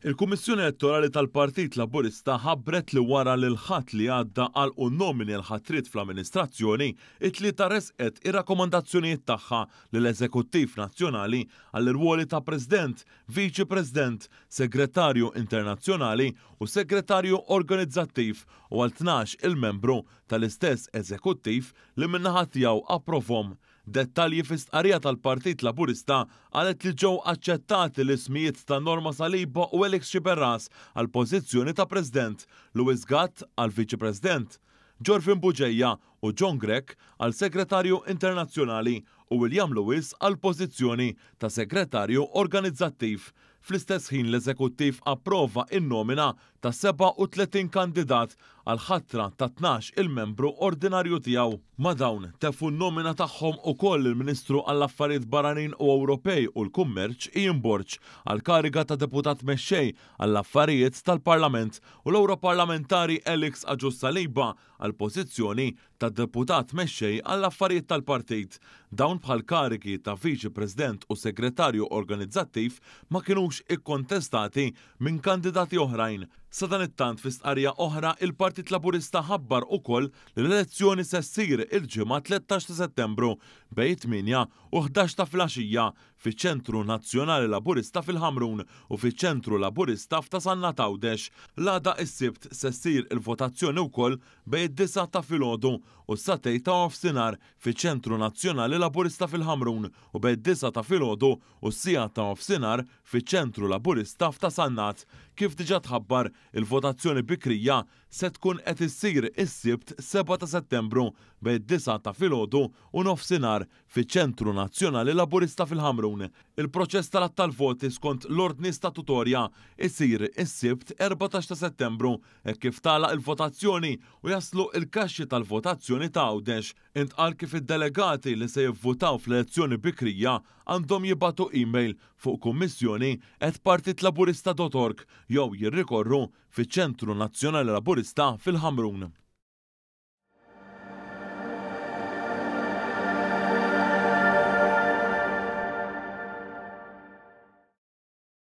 Il-Kummissjoni Elettorali tal-Partit Laburista ħabbret li wara li l-Ħadd li għadda għalqu n-nomini għall-ħatriet fl-amministrazzjoni, it-Tlieta ressqet ir-rakkomandazzjonijiet tagħha lill-Eżekuttiv Nazzjonali għall-irwoli ta' President, Viċi President, Segretarju Internazzjonali u Segretarju Organizzattiv u għal 12 il-membru tal-istess Eżekuttiv li min-naħa tiegħu approvhom. Dettalji fi stqarrija tal-Partit Laburista qalet li ġew aċċettati l-ismijiet ta' Norma Saliba u Alex Sciberras għall-pożizzjoni ta' President, Louis Gatt għal Viċi President, Jorvin Bugeja u John Grech għal Segretarju Internazzjonali u William Lewis għall-pożizzjoni ta' Segretarju Organizzattiv. Fl-istess ħin l-Eżekuttiv approva n-nomina ta' 37 kandidat għall-ħatra ta' 12 il-membru ordinarju tiegħu. Ma' dawn, tefgħu n-nomina tagħhom ukoll il-Ministru għall-Affarijiet Barranin u Ewropej u l-Kummerċ Ian Borg għall-kariga ta' Deputat Mexxej għall-Affarijiet tal-Parlament u l-Ewroparlamentari Alex Agius Saliba għall-pożizzjoni ta' Deputat Mexxej għall-Affarijiet tal-Partit. Dawn bħal karigi ta' Viċi President u Segretarju Organizzattiv ma kinux ikkontestati minn kandidati oħrajn. Sadanittant fi stqarrija oħra il-Partit Laburista ħabbar ukoll li l-elezzjoni se ssir il-Ġimgħa 13 ta' Settembru bejn it-tmienja u 11 ta' filgħaxija fiċ-Ċentru Nazzjonali Laburista fil-Ħamrun u fiċ-Ċentru Laburista f'Ta' Sannat Għawdex. L-għada is-Sibt se ssir il-votazzjoni wkoll bejn id-disgħa ta' filgħodu u s-sagħtejn ta' nofsinhar fiċ-Ċentru Nazzjonali Laburista fil-Ħamrun u bejn id-disgħa ta' filgħodu u s-siegħa ta' nofsinhar fiċ-Ċentru Laburista f'Ta' Sannat. Kif diġà tħabbar, il-votazzjoni bikrija se tkun qed issir is-Sibt 7 ta' Settembru bejn id-disgħa ta' filgħodu u nofsinhar fiċ-Ċentru Nazzjonali Laburista fil-Ħamrun. Il-proċess tal-għadd tal-voti skont l-ordni statutorja jsir is-Sibt 14 ta' Settembru hekk kif tagħlaq il-votazzjoni u jaslu l-kaxxi tal-votazzjoni ta' Għawdex. Intqal kif id-delegati li se jivvutaw fl-elezzjoni bikrija għandhom jibagħtu email fuq kummissjoni@partitlaburista.org jew jirrikorru fiċ-Ċentru Nazzjonali Laburista fil-Ħamrun.